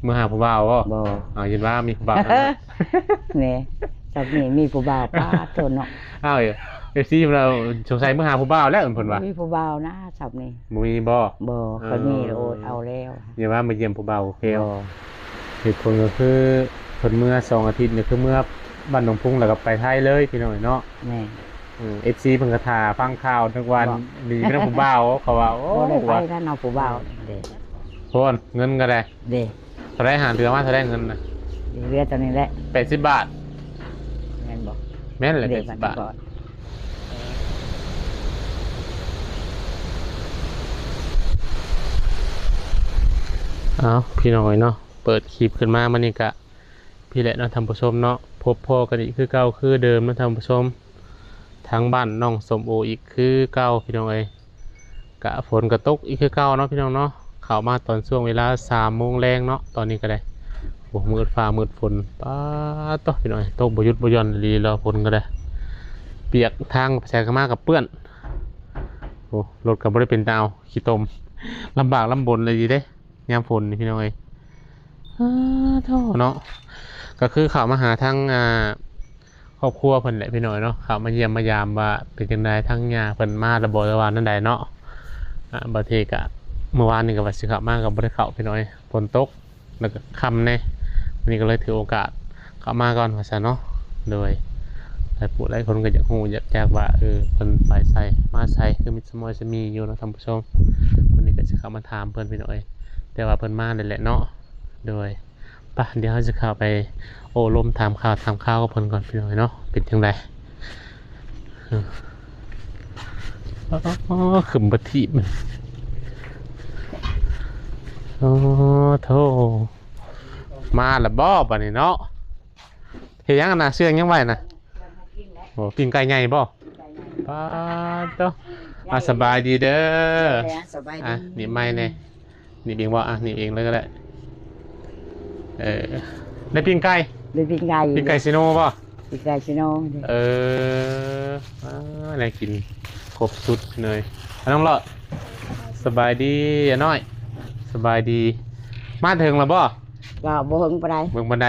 ມື້ຫາຜູ້ບ່າວບໍ? ບໍ່. ອ້າວ ເຫັນວ່າມີຜູ້ບ່າວແລ້ວນະ. ແນ່ ສຳນີ້ມີຜູ້ບ່າວ ປາດໂທ້ເນາະ. ອ້າວ ເອັຟຊີເພິ່ນວ່າສົງໄສມື້ຫາຜູ້ບ່າວແລ້ວເພິ່ນວ່າ. ມີຜູ້ບ່າວນະສຳນີ້. ບໍ່ມີບໍ? ບໍ່. ເອີ ຄັນມີໂອດເອົາແລ້ວ. ຢ່າວ່າມາຢ້ຽມຜູ້ບ່າວແລ້ວ. ບໍ່. ເຫດຜົນກໍຄືເພິ່ນເມືອສອງອາທິດນີ້ ຄືເມືອບ້ານໜອງພຸງ ແລ້ວກໍໄປໄທເລີຍພີ່ນ້ອງເນາະ. ແມ່ນ. ເອີ ເອັຟຊີເພິ່ນກໍຖ້າຟັງຂ່າວ ນຶກວ່າ ບໍ່ ດີນຳຜູ້ບ່າວ ເຂົາວ່າ. ໂອ້ ບໍ່ໄດ້ໄປນຳເນາະຜູ້ບ່າວເດ້. ໂພນ ເງິນກໍໄດ້. ເດ້. ເທົ່າໃດຫາ ເຫຼືອມາເທົ່າໃດເງິນນະ? ເຫຼືອເທົ່ານີ້ແຫຼະ ແປດສິບບາດ. ແມ່ນບໍ່? ແມ່ນແຫຼະ ເດ້ ແປດສິບບາດ. ເອົາ ພີ່ນ້ອງເອີຍເນາະ ເປີດຄລິບຂຶ້ນມາມື້ນີ້ກະ ພີ້ແຫຼະເນາະທ່ານຜູ້ຊົມເນາະ ພົບພໍ້ກັນອີກຄືເກົ່າຄືເດີມເນາະທ່ານຜູ້ຊົມ ທາງບ້ານນ້ອງສົ້ມໂອອີກຄືເກົ່າພີ່ນ້ອງເອີຍ. ກະຝົນກະຕົກອີກຄືເກົ່າເນາະພີ່ນ້ອງເນາະ. ເຂົ້າມາຕອນຊ່ວງເວລາສາມໂມງແລງເນາະ ຕອນນີ້ກໍໄດ້. ໂອ້ ມືດຟ້າມືດຝົນ ປາດໂທ້ພີ່ນ້ອງເອີຍ ຕົກບໍ່ຢຸດບໍ່ຢ່ອນອີ່ຫຼີລະ ຝົນກໍໄດ້. ປຽກ ທາງໄປໃສກໍມາກໍເປື້ອນ. ໂອ້ ລົດກໍບໍ່ໄດ້ເປັນຕາເອົາ ຂີ້ຕົມ ລຳບາກລຳບົນເລີຍເດ້ ຍາມຝົນນີ້ພີ່ນ້ອງເອີຍ. ອ້າໂທ້ເນາະ ກໍຄືເຂົ້າມາຫາທາງ ອ່າ ຄອບຄົວເພິ່ນແຫຼະພີ່ນ້ອງເນາະ ເຂົ້າມາຢ້ຽມມາຢາມວ່າເປັນຈັ່ງໃດ ທາງຍ່າເພິ່ນມາແລ້ວບໍ່ ຫຼືວ່າແນວໃດເນາະ. ອ່າ ບາງທີກະ ມື້ວານນີ້ກະວ່າຊິເຂົ້າມາກະບໍ່ໄດ້ເຂົ້າພີ່ນ້ອງເອີຍ ຝົນຕົກ ແລ້ວກະຄ່ຳແດ່. ມື້ນີ້ກະເລີຍຖືໂອກາດເຂົ້າມາກ່ອນວ່າຊັ້ນເນາະ. ໂດຍ ຫຼາຍຜູ້ຫຼາຍຄົນກະຢາກຮູ້ຢາກຈັກວ່າ ເອີ ເພິ່ນໄປໃສມາໃສ ຄືມີສະໝອຍສະໝີຢູ່ເນາະທ່ານຜູ້ຊົມ. ມື້ນີ້ກະຊິເຂົ້າມາຖາມເພິ່ນພີ່ນ້ອງເອີຍ ແຕ່ວ່າເພິ່ນມາແລ້ວແຫຼະເນາະ. ໂດຍ ປະ ດຽວເຮົາຊິເຂົ້າໄປໂອ້ລົມຖາມຂ່າວ ຖາມຂ່າວກັບເພິ່ນກ່ອນພີ່ນ້ອງເນາະ ເປັນຈັ່ງໃດ. ອໍ ຂຶ້ນບັດທີບ ໂອ້ໂທ້ ມາແລ້ວບໍບາດນີ້ເນາະ. ເຮັດຫຍັງນະ ເຊື່ອງຫຍັງໄວ້ນະ? ໂອ້ ປີ້ງໄກ່ໃຫຍ່ບໍ? ປາດໂທ້ ອ່າ ສະບາຍດີເດີ. ສະບາຍດີ ອ່າ ໜີບໄມ້ແດ່. ໜີບເອງບໍ່? ອ່ະ ໜີບເອງເລີຍກໍໄດ້. ເອີ ໄດ້ປີ້ງໄກ່? ໄດ້ປີ້ງໄກ່ ປີ້ງໄກ່ຊີໂນບໍ່? ປີ້ງໄກ່ຊີໂນ. ເອີ ອ່າ ໄດ້ກິນຄົບຊຸດເລີຍ. ອ່ະ ນ້ອງຫຼອດ ສະບາຍດີ ອານ້ອຍ ສະບາຍດີ. ມາເຖິງແລ້ວບໍ່? ກໍບໍ່ເຖິງປານໃດ. ເບິ່ງປານໃດ?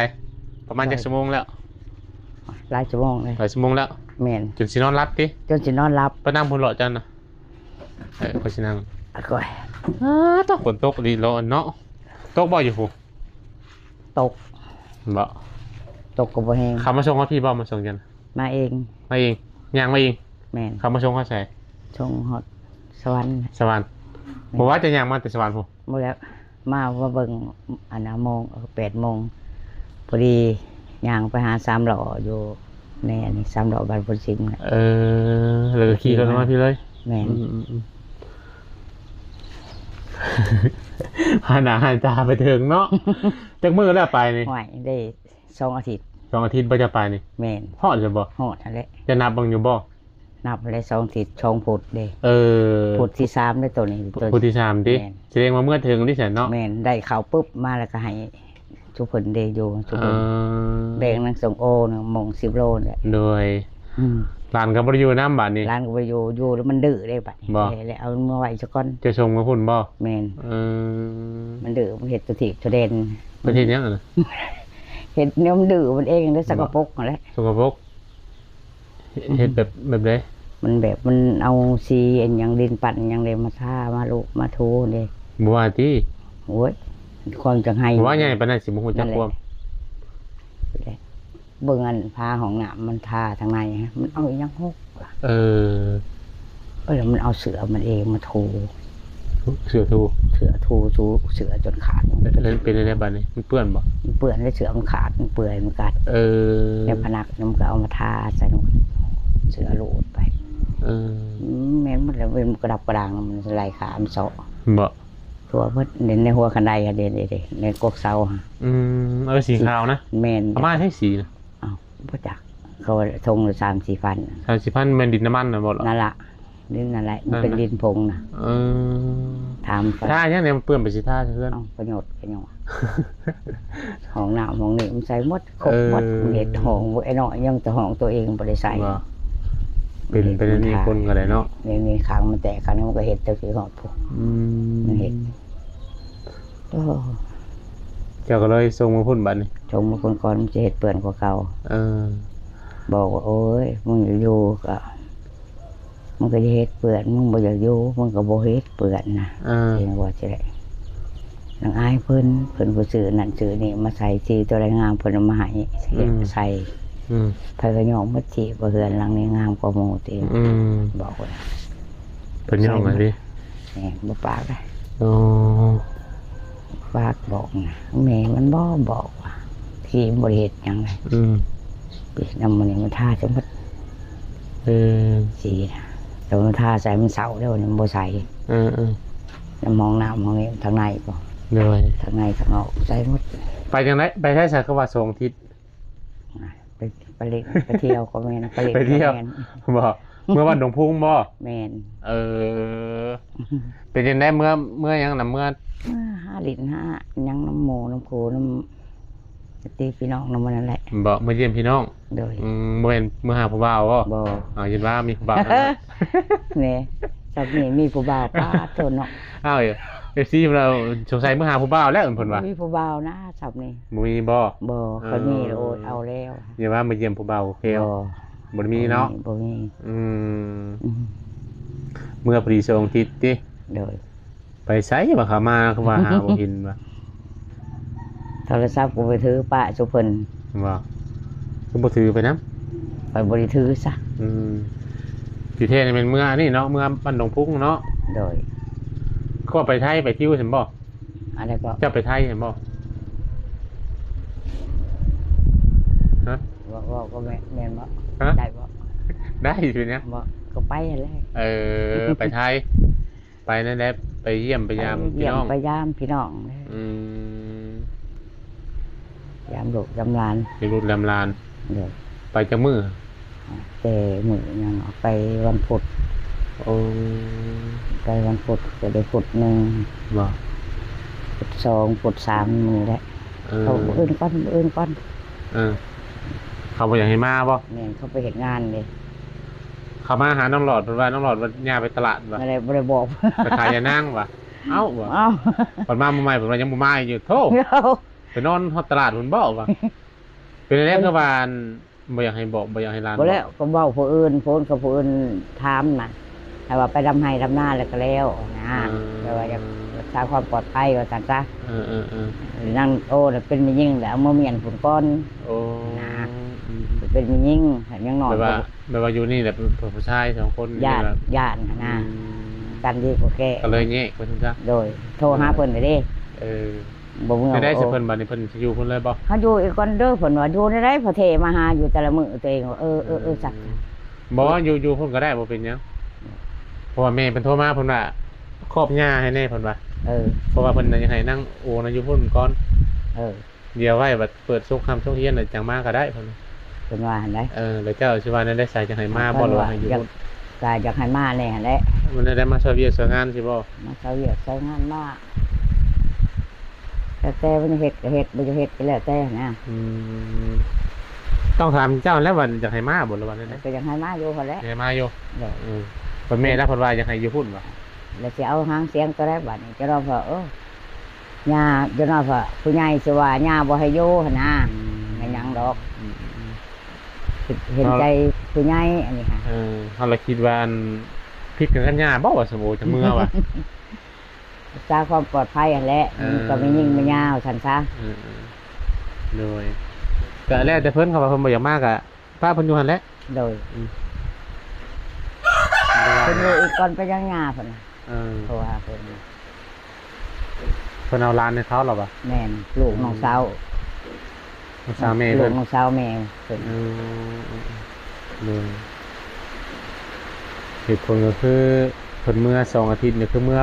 ປະມານຈັກຊົ່ວໂມງແລ້ວ? ຫຼາຍຊົ່ວໂມງເລີຍ. ຫຼາຍຊົ່ວໂມງແລ້ວ? ແມ່ນ. ຈົນຊິນອນຫຼັບຕິ? ຈົນຊິນອນຫຼັບ. ໄປນັ່ງພຸ້ນເລາະຈັນນະ. ເອີ ຂ້ອຍຊິນັ່ງ. ອາ ໂອ້ຍ ຕອກ ຝົນຕົກດີເນາະ. ຕົກບໍ່ຢູ່ພຸ້ນ? ຕົກ. ບໍ່? ຕົກກໍບໍ່ແຮງ. ເຂົາມາສົ່ງຮອດພີ້ບໍ່? ມາສົ່ງຈັນ? ມາເອງ. ມາເອງ? ຍ່າງມາເອງ? ແມ່ນ. ເຂົາມາສົ່ງຮອດໃສ? ສົ່ງຮອດສະຫວັນ. ສະຫວັນ. ແມ່ນ. ບໍ່ວ່າຈະຍ່າງມາແຕ່ສະຫວັນພຸ້ນ? ບໍ່ແລ້ວ ມາ ມາເບິ່ງ ອັນນະ ໂມງ ເອີ ແປດໂມງ ພໍດີຍ່າງໄປຫາສາມລໍ້ຢູ່ໃນອັນນີ້ ສາມລໍ້ບ້ານໂພນຊິງ. ເອີ ແລ້ວກໍຂີ່ລົດມາພີ້ເລີຍ. ແມ່ນ. ອືມ ຫາໜ້າຫາຕາໄປເຖິງເນາະ. ຈັກມື້ແລ້ວໄປນີ້? ໂອ້ຍ ໄດ້ສອງອາທິດ. ສອງອາທິດບໍ່ຈະໄປນີ້? ແມ່ນ. ຮອດແລ້ວບໍ່? ຮອດຫັ້ນແຫຼະ. ຈະນັບເບິ່ງຢູ່ບໍ່? ນັບແລ້ວ ສອງທິດ ສອງພຸດເດ້. ເອີ ພຸດທີສາມເດ້ໂຕນີ້. ພຸດທີສາມຕິ? ແມ່ນ. ສະແດງວ່າເມືອເຖິງນີ້ຊັ້ນເນາະ. ແມ່ນ. ໄດ້ເຂົ້າປຶບມາແລ້ວກໍໃຫ້ຊຸເພິ່ນເດ້ ຢູ່ຊຸເພິ່ນ. ເອີ ແບ່ງນາງສົມໂອນະ ໂມງສິບໂລແຫຼະ. ໂດຍ. ອືມ ຫຼານກໍບໍ່ໄດ້ຢູ່ນຳບາດນີ້. ຫຼານກໍບໍ່ໄດ້ຢູ່ ຢູ່ແລ້ວມັນດື້ເດ້ບາດນີ້. ບໍ່? ແລ້ວເອົາມາໄວ້ຊະກ່ອນ. ຈະສົ່ງມາພຸ້ນບໍ່? ແມ່ນ. ເອີ ມັນດື້ ມັນເຮັດຕົວຖີບຕົວແດນ. ເພິ່ນເຮັດຫຍັງຫັ້ນນະ? ເຮັດແນວມັນດື້ມັນເອງເດ້. ບໍ່? ສະກະປົກຫັ້ນແຫຼະ. ສະກະປົກ. ເຮັດ ເຮັດແບບ ແບບໃດ? ມັນແບບ ມັນເອົາສີອັນຫຍັງ ດິນປັ້ນຫຍັງເດ້ ມາທາ ມາລູບ ມາຖູເດ້. ບໍ່ວ່າຕິ? ໂອ້ຍ ຄວາມຈັກໃຫ້ ບໍ່ວ່າໃຫຍ່ປານໃດ ຊິບໍ່ຮູ້ຈັກຄວາມ. ນັ້ນແຫຼະ ເບິ່ງອັນຝາຫ້ອງນ້ຳ ມັນທາທາງໃນ ມັນເອົາອີ່ຫຍັງຫົກ. ເອີ ເອີ ມັນເອົາເສື້ອມັນເອງມາຖູ. ເສື້ອຖູ? ເສື້ອຖູ ຖູເສື້ອຈົນຂາດ. ແລ້ວເປັນຈັ່ງໃດບາດນີ້? ມັນເປື້ອນບໍ່? ມັນເປື້ອນ ແລ້ວເສື້ອມັນຂາດ ມັນເປື່ອຍ ມັນກະ. ເອີ ແລ້ວພະນັກມັນກໍເອົາມາທາໃສ່ ເສື້ອຫຼູດໄປ. ເອີ ອືມ ແມ່ນໝົດແລ້ວ ເປັນກະດັບກະດາງ ມັນໄຫຼຂາ ມັນເຊາະ. ບໍ່? ທົ່ວເບິດ ໃນ ໃນຫົວຄັນໄດຫັ້ນເດ້ ໃນກົກເສົາຫັ້ນ. ອືມ ເອີ ສີຂາວນະ? ແມ່ນ. ເອົາມາໃຊ້ສີນະ? ອ້າວ ບໍ່ຈັກ ເຂົາວ່າຖົງລະສາມສີ່ພັນ. ສາມສີ່ພັນ ແມ່ນດິນນ້ຳມັນນະບໍ່ລະ? ນັ້ນລະ ດິນນັ້ນແຫຼະ ມັນເປັນດິນຜົງນະ. ເອີ ຖາມເຂົາ ທາຫຍັງແດ່ ມັນເປື້ອນໄປຊິທາໃສ່ເຮືອນ. ເອົ້າ ປະໂຫຍດ ປະໂຫຍດ ຫ້ອງນ້ຳຫ້ອງນີ້ມັນໃສ່ໝົດ ຄົບໝົດ. ເອີ ເຮັດຫ້ອງ ບໍ່ ໄອ້ນ້ອຍຍັງແຕ່ຫ້ອງຕົວເອງບໍ່ໄດ້ໃສ່. ວ່າ ເປັນໄປແນວນີ້ຄົນກໍໄດ້ເນາະ. ນີ້ ນີ້ຂ້າງມັນແຕກ ຂ້າງນີ້ມັນກໍເຮັດແຕ່ຊິຮອດພຸ້ນ. ອືມ ມັນເຮັດ ໂອ້ ເຈົ້າກໍເລີຍສົ່ງມາພຸ້ນບັດນີ້. ສົ່ງມາພຸ້ນກ່ອນ ມັນຊິເຮັດເປື້ອນກວ່າເກົ່າ. ເອີ ບອກວ່າ ໂອ້ຍ ມຶງຢູ່ກໍ ມຶງກໍຈະເຮັດເປື້ອນ, ມຶງບໍ່ຢາກຢູ່ ມຶງກໍບໍ່ເຮັດເປື້ອນນະ. ເອີ ເອງວ່າຊິໄດ້ ນາງອາຍເພິ່ນ, ເພິ່ນຜູ້ຊື້ນັ້ນຊື້ນີ້ມາໃສ່ ສີຕົວໃດງາມເພິ່ນເອົາມາໃຫ້ ອືມ ໃສ່. ອືມ ໃຜກໍຍ້ອງໝົດ ສີວ່າເຮືອນຫຼັງນີ້ງາມກວ່າໝູ່ຕິ. ອືມ ບອກວ່າ ເພິ່ນຍ້ອງໃຫ້ຕິ. ແມ່ນ ບໍ່ປາກເດ້. ອໍ ປາກບອກນະ ແມ່ມັນບໍ່ບອກວ່າ ທີ່ມັນບໍ່ໄດ້ເຮັດຫຍັງເລີຍ. ອືມ ປີນຳມື້ນີ້ມັນທາຈະໝົດ. ເອີ ສີນະ ແຕ່ວ່າມັນທາໃສ່ມັນເຊົາແລ້ວ ມັນບໍ່ໃສ່. ເອີໆ ນຳຫ້ອງນ້ຳຫ້ອງນີ້ ທາງໃນກໍ ໂດຍ ທາງໃນທາງນອກໃສ່ໝົດ. ໄປຈັ່ງໃດ ໄປໃສ ຊະ ຄືວ່າສອງທິດ? ໄປ ໄປຫຼິ້ນ ໄປທ່ຽວກໍແມ່ນ ໄປຫຼິ້ນ ໄປທ່ຽວກໍແມ່ນ. ບໍ່ ເມືອບ້ານດົງພຸງບໍ່? ແມ່ນ. ເອີ ເປັນຈັ່ງໃດ ເມືອ ເມືອຫຍັງນະ ເມືອ ເມືອຫາຫຼິ້ນຫາຫຍັງນຳໝູ່ນຳຄູ່ນຳ ຕິພີ່ນ້ອງນຳໝູ່ນັ້ນແຫຼະ. ບໍ່ ເມືອຢ້ຽມພີ່ນ້ອງ. ໂດຍ. ອືມ ບໍ່ແມ່ນເມືອຫາຜູ້ບ່າວບໍ່? ບໍ່. ເອົາ ຢ້ານວ່າມີຜູ້ບ່າວນຳ. ແນ່ ຊຳນີ້ມີຜູ້ບ່າວ ປາດໂທເນາະ. ອ້າວ ເອັຟຊີເພິ່ນວ່າ ສົງໄສເມືອຫາຜູ້ບ່າວແລ້ວເພິ່ນວ່າ. ມີຜູ້ບ່າວນະ ຊຳນີ້ ບໍ່ມີບໍ່? ບໍ່. ເອີ ຄັນມີ ໂອ້ຍ ເອົາແລ້ວ. ຢ່າວ່າມາຢ້ຽມຜູ້ບ່າວແກ້ວ. ບໍ່ ບໍ່ໄດ້ມີເນາະ. ບໍ່ມີ ບໍ່ມີ. ອືມ ອືມ ເມືອພໍດີສອງທິດຕິ. ໂດຍ. ໄປໃສວະ ເຂົາມາຄືວ່າຫາບໍ່ເຫັນວະ? ໂທລະສັບກໍໄປຖືປະສູ່ເພິ່ນ. ບໍ່ ຄືບໍ່ຖືໄປນຳ? ຂ້ອຍບໍ່ໄດ້ຖືຊະ. ອືມ ຢູ່ແທ້ນີ້ແມ່ນເມືອອັນນີ້ເນາະ ເມືອບ້ານດົງພຸງເນາະ. ໂດຍ. ກໍໄປໄທໄປທິວຊັ້ນບໍ່? ອັນໃດກໍ? ເຈົ້າໄປໄທຫັ້ນບໍ່? ຮະ? ເວົ້າ ເວົ້າກໍແມ່ນ ແມ່ນບໍ່? ຮະ? ໄດ້ບໍ່? ໄດ້ຢູ່ນະ. ບໍ່ ກໍໄປຫັ້ນແຫຼະ. ເອີ ໄປໄທ ໄປນັ້ນແຫຼະ ໄປຢ້ຽມໄປຢາມ ໄປຢ້ຽມ ພີ່ນ້ອງ ໄປຢາມພີ່ນ້ອງ. ອືມ ຢາມລູກຢາມຫຼານ ຢາມລູກຢາມຫຼານ. ໂດຍ. ໄປຈັກມື້? ແຕ່ມື້ຫຍັງ ໄປວັນພຸດ. ໂອ້ ໄປວັນພຸດ ກໍໄດ້ພຸດໜຶ່ງ. ບໍ່ ພຸດສອງ ພຸດສາມ ມື້ແຫຼະ. ເອີ ເຂົາມື້ອື່ນກ່ອນ ມື້ອື່ນກ່ອນ. ເອີ ເຂົາບໍ່ຢາກໃຫ້ມາບໍ່? ແມ່ນ ເຂົາໄປເຮັດງານເດ້. ເຂົາມາຫານ້ອງຫຼອດ ເພິ່ນວ່ານ້ອງຫຼອດວ່າຍ່າໄປຕະຫຼາດວ່າ ບໍ່ໄດ້ ບໍ່ໄດ້ບອກ ໄປຂາຍຢານາງວ່າ. ເອົ້າ ວ່າ ເອົ້າ ເພິ່ນມາໃໝ່ ເພິ່ນວ່າຍັງບໍ່ມາຢູ່. ໂທ້ ໄປນອນຮອດຕະຫຼາດພຸ້ນບໍ່ວ່າ. ເປັນແນວໃດຄືວ່າ ອັນ ບໍ່ຢາກໃຫ້ບອກ ບໍ່ຢາກໃຫ້ຫຼານບອກ? ບໍ່ແລ້ວ ກໍເວົ້າຜູ້ອື່ນ ຜູ້ອື່ນກັບຜູ້ອື່ນຖາມນະ ໃຫ້ວ່າໄປດຳໄຮ່ດຳນາແລ້ວກໍແລ້ວນະ. ອືມ ແບບວ່າຢາກຮັກສາຄວາມປອດໄພວ່າຊັ້ນຊະ. ເອີໆໆ ນາງໂອ້ນະເປັນແມ່ຍິງແລ້ວ ເອົາມາມ້ຽນພຸ້ນກ່ອນ. ໂອ້ ນະ ອືມໆ ເປັນແມ່ຍິງ ຍັງນ້ອຍ ແບບວ່າ ແບບວ່າຢູ່ນີ້ແຫຼະ ເປັນຜູ້ຊາຍສອງຄົນ ຢ້ານ ຢ້ານຫັ້ນນະ. ອືມ ກັນດີກວ່າແກ້ ກໍເລີຍແຍກໄປຊັ້ນຊະ. ໂດຍ. ໂທຫາເພິ່ນເດ້. ເອີ ບໍ່ເມືອ. ໄດ້ຊະ ເພິ່ນບັດນີ້ ເພິ່ນຊິຢູ່ພຸ້ນເລີຍບໍ່? ເຮົາຢູ່ອີກກ່ອນເດີ ເພິ່ນວ່າ. ຢູ່ແນວໃດ ພໍ່ເທມາຫາຢູ່ແຕ່ລະມື້ ຕົວເອງວ່າ ເອີໆໆ ຈັກ. ບໍ່ ຢູ່ ຢູ່ພຸ້ນກໍໄດ້ ບໍ່ເປັນຫຍັງ. ເພາະວ່າແມ່ເພິ່ນໂທມາ ເພິ່ນວ່າຄອບຍ່າໃຫ້ແດ່ ເພິ່ນວ່າ. ເອີ ເພາະວ່າເພິ່ນຢາກໃຫ້ນາງໂອນະຢູ່ພຸ້ນກ່ອນ. ເອີ ດຽວໄວ້ບັດເປີດສົກຮຳສົກຮຽນແລ້ວຈັ່ງມາກໍໄດ້ ເພິ່ນ ເພິ່ນວ່າຫັ້ນໃດ. ເອີ ແລ້ວເຈົ້າຊິວ່າແນວໃດ ສາຍຈັ່ງໃຫ້ມາບໍ່ ຫຼືວ່າໃຫ້ຢູ່ພຸ້ນ? ກໍຢາກໃຫ້ມາແດ່ຫັ້ນແຫຼະ. ມັນໄດ້ມາຊ່ອຍວຽກຊ່ອຍງານຊິບໍ່? ມາຊ່ອຍວຽກຊ່ອຍງານ ມາ ແຕ່ ແຕ່ມັນເຮັດກໍເຮັດ ບໍ່ຢາກເຮັດກໍແລ້ວແຕ່ນະ. ອືມ ຕ້ອງຖາມເຈົ້າແລ້ວວ່າຢາກໃຫ້ມາບໍ່ ຫຼືວ່າແນວໃດ? ກໍຢາກໃຫ້ມາຢູ່ຫັ້ນແຫຼະ. ຢາກໃຫ້ມາຢູ່. ໂດຍ. ອືມ ເພິ່ນແມ່ນແລ້ວ ເພິ່ນວ່າຢາກໃຫ້ຢູ່ພຸ້ນວ່າ. ແລ້ວຊິເອົາຫາງສຽງຕົວໃດບັດນີ້? ຈະລອງເພາະ ເອີ ຍ່າ ຈະລອງເພາະຜູ້ໃຫຍ່ຊິວ່າຍ່າບໍ່ໃຫ້ຢູ່ຫັ້ນນະ. ອືມ ແມ່ນຫຍັງດອກ. ອືມ ເຫັນໃຈຜູ້ໃຫຍ່ອັນນີ້ຫະ. ເອີ ເຮົາລະຄິດວ່າ ອັນ ຜິດກັນກັບຍ່າບໍ່ວ່າ ສົມໂອ ຈະເມືອວ່າ ຮັກສາຄວາມປອດໄພຫັ້ນແຫຼະ. ເອີ ມັນກໍແມ່ຍິງແມ່ຍາວ່າຊັ້ນຊະ. ເອີໆ ໂດຍ. ກະແລ້ວແຕ່ເພິ່ນ ເຂົາວ່າເພິ່ນບໍ່ຢາກມາກະປະເພິ່ນຢູ່ຫັ້ນແຫຼະ. ໂດຍ. ອືມ ເພິ່ນຢູ່ອີກກ່ອນໄປຍັງຍາເພິ່ນ. ເອີ ໂທຫາເພິ່ນ ເພິ່ນເອົາຫຼານໃຫ້ເຂົາແລ້ວບໍ່? ແມ່ນ ລູກ ອືມ ນ້ອງສາວ ນ້ອງສາວແມ່ເພິ່ນ. ລູກນ້ອງສາວແມ່ເພິ່ນ. ເອີ ໂດຍ. ເຫດຜົນກໍຄືເພິ່ນເມືອສອງອາທິດນີ້ ຄືເມືອ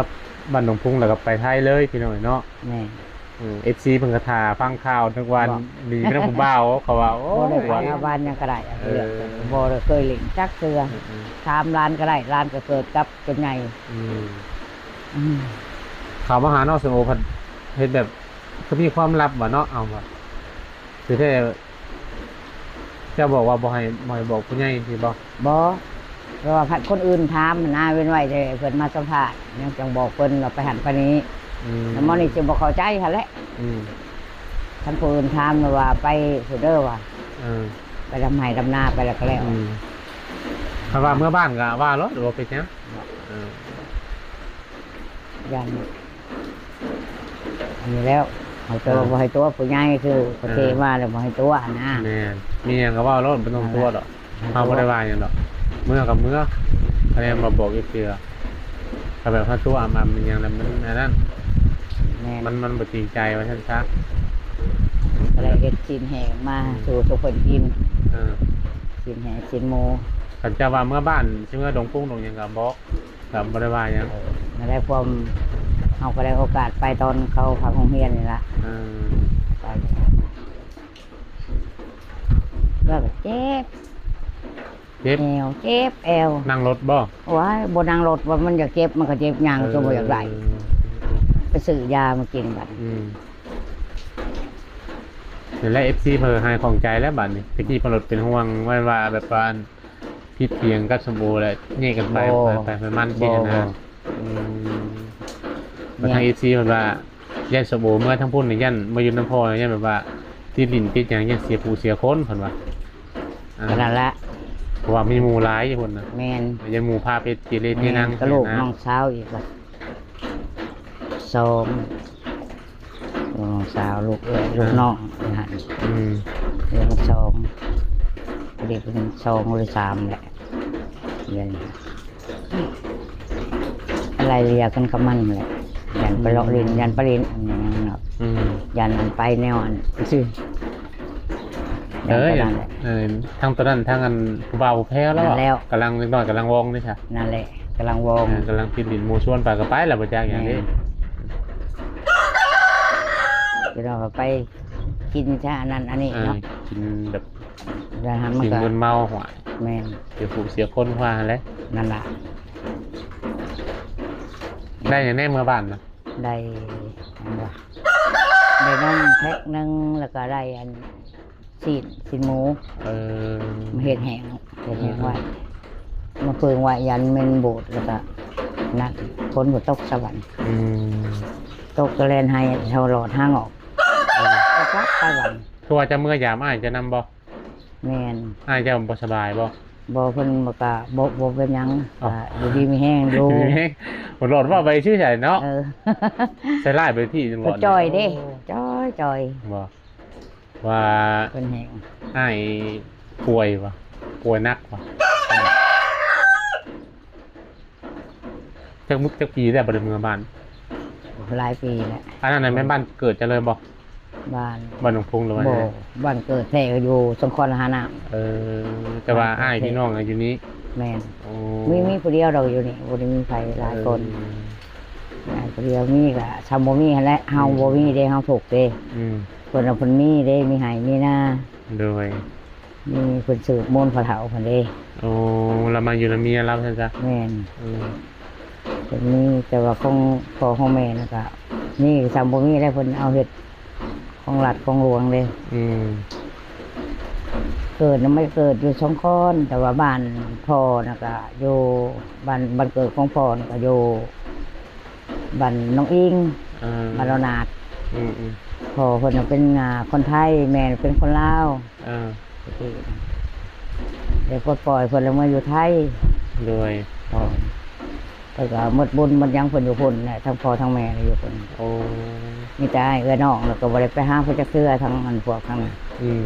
ບ້ານໜອງພຸງ ແລ້ວກໍໄປໄທເລີຍ ພີ່ນ້ອງເອີຍເນາະ. ແມ່ນ. ເອີ ເອັຟຊີ ເພິ່ນກໍຖ້າຟັງຂ່າວ ນຶກວ່າ ບໍ່ ໜີໄປນຳຜູ້ບ່າວ ເຂົາວ່າ. ໂອ້ ບໍ່ໄດ້ໄປຫາບ້ານຫຍັງກໍໄດ້. ເອີ ບໍ່ໄດ້ເຄີຍຫຼິ້ນຈັກເທື່ອ. ເອີໆ ຖາມຫຼານກໍໄດ້ ຫຼານກໍເກີດກັບຈົນໃຫຍ່. ອືມ ອືມ ເຂົາມາຫານ້ອງສົມໂອ ເພິ່ນເຮັດແບບ ຄືມີຄວາມລັບວ່າເນາະ. ເອົາວ່າ ຄືແທ້ ເຈົ້າບອກວ່າບໍ່ໃຫ້ ບໍ່ໃຫ້ບອກຜູ້ໃຫຍ່ຊີ້ບໍ່? ບໍ່ ເພາະວ່າຄັນຄົນອື່ນຖາມຫັ້ນນະ ເວັ້ນໄວ້ແຕ່ເພິ່ນມາສຳພາດ ຍັງຈັ່ງບອກເພິ່ນວ່າໄປຫັ້ນໄປນີ້. ອືມ ແລ້ວໝໍນີ້ຊິບໍ່ເຂົ້າໃຈຫັ້ນແຫຼະ. ອືມ ຄັນຜູ້ອື່ນຖາມວ່າໄປພຸ້ນເດີວ່າ ເອີ ໄປດຳໄຮ່ດຳນາໄປແລ້ວກໍແລ້ວ ອືມ ຄັນວ່າເມືອບ້ານກໍວ່າໂລດ ບໍ່ເປັນຫຍັງ ເອີ ຢ້ານ ອັນນີ້ແລ້ວ ເຮົາຕົວະ ເອີ ບໍ່ໃຫ້ຕົວະ ຜູ້ໃຫຍ່ຄືເຂົາເທມາແລ້ວບໍ່ໃຫ້ຕົວະຫັ້ນນະ ແມ່ນ ມີຫຍັງກໍເວົ້າໂລດ ບໍ່ຕ້ອງຕົວະດອກ ເຮົາບໍ່ໄດ້ວ່າຫຍັງດອກ ເມືອກໍເມືອ ຄະແນນມາບອກອີກເທື່ອ ກໍແບບເຮົາຕົວະອຳໆ ອີຫຍັງແລ້ວມັນອັນນັ້ນ ແມ່ນ ມັນ ມັນບໍ່ຈິງໃຈວ່າຊັ້ນຊະ ກໍເລີຍເຮັດຊີ້ນແຫ້ງມາ ອືມ ສູ່ ສູ່ເພິ່ນກິນ ເອີ ຊີ້ນແຫ້ງ ຊີ້ນໝູ ຄັນເຈົ້າວ່າເມືອບ້ານ ຊິເມືອດົງປຸງດົງຫຍັງກໍບອກ ກໍບໍ່ໄດ້ວ່າຫຍັງ ເອີ ນັ້ນແຫຼະ ພວກເຮົາກໍໄດ້ໂອກາດໄປຕອນເຂົາພັກໂຮງຮຽນນີ້ລະ ເອີ ໄປ ແລ້ວກໍເຈັບ ເຈັບ ແອວ ເຈັບແອວ ນັ່ງລົດບໍ່? ໂອ້ຍ ບໍ່ນັ່ງລົດ ວ່າມັນຢາກເຈັບ ມັນກໍເຈັບ ຍ່າງ ເອີ ຈົນບໍ່ຢາກໄດ້ ໄປຊື້ຢາມາກິນບັດ ອືມ ນັ້ນແຫຼະ ເອັຟຊີ ເພິ່ນຫາຍຂ້ອງໃຈແລ້ວບັດນີ້ ຕະກີ້ເພິ່ນລົດເປັນຫ່ວງ ວ່າ ວ່າແບບວ່າ ຜິດຖຽງກັບສຳໂອແຫຼະ ແຍກກັນໄປ ບໍ່ ໄປ ໄປ ໄປມັນ ບໍ່ ຊິນະ ບໍ່ ອືມ ແມ່ນ ທາງເອັຟຊີເພິ່ນວ່າ ຢ້ານສຳໂອເມືອທາງພຸ້ນນີ້ ຢ້ານມາຢູ່ນຳພໍ່ ຢ້ານແບບວ່າ ຕິດຫຼິ້ນຕິດຫຍັງ ຢ້ານເສຍຜູ້ເສຍຄົນ ເພິ່ນວ່າ ອ່າ ກໍນັ້ນລະ ເພາະວ່າມີໝູ່ຫຼາຍຢູ່ພຸ້ນນະ ແມ່ນ ຢ້ານໝູ່ພາໄປເກເລເທ ແມ່ນ ນັງ ກໍລູກ ເນາະ ນ້ອງສາວອີກລະ ສອງ ນ້ອງສາວ ລູກເອື້ອຍ ອ່າ ລູກນ້ອງ ອືມ ເດືອນສອງ ເດັກເປັນສອງຫຼືສາມແຫຼະ ເດືອນ ໄລ່ເລ່ຍກັນກັບມັນແຫຼະ ຢ້ານໄປເລາະຫຼິ້ນ ອືມ ຢ້ານໄປຫຼິ້ນອັນນັ້ນເນາະ ອືມ ຢ້ານອັນໄປແນວອັນຊື່ ເອີ ຢ້ານ ເອີ ທັງຕອນນັ້ນ ທັງອັນຜູ້ບ່າວຜູ້ແພ້ວແລ້ວ ນັ້ນແລ້ວ ກຳລັງ ເດັກນ້ອຍກຳລັງວ່ອງເດ້ຊະ ນັ້ນແຫຼະ ກຳລັງວ່ອງ ເອີ ກຳລັງຕິດຫຼິ້ນ ໝູ່ຊວນໄປກໍໄປແລ້ວ ບໍ່ຈັກຫຍັງເດ້ ເອີ ພີ່ນ້ອງກໍໄປກິນຊະ ອັນນັ້ນອັນນີ້ເນາະ ເອີ ກິນແບບ ແລ້ວມັນກໍ ກິນມຶນເມົາ ຫ້ວຍ ແມ່ນ ເສຍຜູ້ເສຍຄົນວ່າຫັ້ນແຫຼະ ນັ້ນລະ ໄດ້ຫຍັງແດ່ເມືອບ້ານນະ? ໄດ້ຫຍັງວະ ໄດ້ນົມແພັກໜຶ່ງ ແລ້ວກໍໄດ້ອັນ ຊີ້ນ ຊີ້ນໝູ ເອີ ມາເຮັດແຫ້ງ ເຮັດແຫ້ງໄວ້ ເອີ ມາເພິ່ງໄວ້ ຢ້ານແມ່ນບູດ ແລ້ວກໍນັ້ນ ຝົນກໍຕົກສະບັນ ອືມ ຕົກກໍແລ່ນໃຫ້ເຮົາຫຼອດທາງອອກ ເອີ ກໍກັບໄປບັດ ຄືວ່າຈະເມືອຢາມອ້າຍເຈົ້ານຳບໍ່? ແມ່ນ ອ້າຍເຈົ້າບໍ່ສະບາຍບໍ່? ບໍ່ ເພິ່ນກໍບໍ່ ບໍ່ເປັນຫຍັງ ເອົ້າ ກໍຢູ່ດີມີແຮງຢູ່ ດີມີແຮງ ບໍ່ຫຼອດເວົ້າໄປຊື່ໃສເນາະ ເອີ ໃສ່ຮ້າຍໄປທີ່ຕະຫຼອດ ເພິ່ນຈ່ອຍເດ້ ໂອ້ ຈ່ອຍ ຈ່ອຍ ບໍ່? ວ່າເພິ່ນແຮງ ອ້າຍປ່ວຍບໍ່? ປ່ວຍໜັກບໍ່? ຈັກ ຈັກປີແລ້ວບໍ່ໄດ້ເມືອບ້ານ? ຫຼາຍປີແລ້ວ ອັນນັ້ນນະແມ່ນບ້ານເກີດເຈົ້າເລີຍບໍ່? ບ້ານ ບ້ານໜອງພຸງ ຫຼືວ່າ ບໍ່ ບ້ານເກີດແທ້ກໍຢູ່ສົງຂອນລະຫານ້ຳ ເອີ ແຕ່ວ່າອ້າຍພີ່ນ້ອງຢູ່ນີ້ ແມ່ນ ໂອ້ ມີ ມີຜູ້ດຽວດອກຢູ່ນີ້ ບໍ່ໄດ້ມີໃຜຫຼາຍຄົນ ເອີ ອ້າຍຜູ້ດຽວ ມີກໍສ່ຳບໍ່ມີຫັ້ນແຫຼະ ເຮົາ ອືມ ບໍ່ມີເດ້ ເຮົາທຸກເດ້ ອືມ ເພິ່ນວ່າເພິ່ນມີເດ້ ມີໄຮ່ມີນາ ໂດຍ ມີເພິ່ນສືບມູນພໍ່ເຖົ້າເພິ່ນເດ້ ໂອ້ ລາວມາຢູ່ນຳເມຍລາວຊັ້ນຊະ ແມ່ນ ເອີ ເພິ່ນມີ ແຕ່ວ່າຂອງພໍ່ຂອງແມ່ນະກະ ມີສ່ຳບໍ່ມີແລ້ວ ເພິ່ນເອົາເຮັດຂອງລັດຂອງຫຼວງເດ້ ອືມ ເກີດນະ ໄມ່ເກີດຢູ່ສົງຂອນ ແຕ່ວ່າບ້ານພໍ່ນະກະຢູ່ ບ້ານ ບ້ານເກີດຂອງພໍ່ນະກະຢູ່ບ້ານໜອງອີງ ເອີ ບ້ານລາວນາດ ອືມໆ ພໍ່ເພິ່ນນະເປັນ ອ່າ ຄົນໄທ ແມ່ເປັນຄົນລາວ ເອີ ແລ້ວປົດປ່ອຍເພິ່ນລະເມືອຢູ່ໄທ ໂດຍ ເພິ່ນກໍໝົດບຸນໝົດຫຍັງເພິ່ນຢູ່ພຸ້ນແຫຼະ ທັງພໍ່ທັງແມ່ຢູ່ພຸ້ນ ໂອ້ ມີແຕ່ອ້າຍເອື້ອຍນ້ອງ ແລ້ວກໍບໍ່ໄດ້ໄປຫາເພິ່ນຈັກເທື່ອ ທັງອັນພວກທັງນັ້ນ ອືມ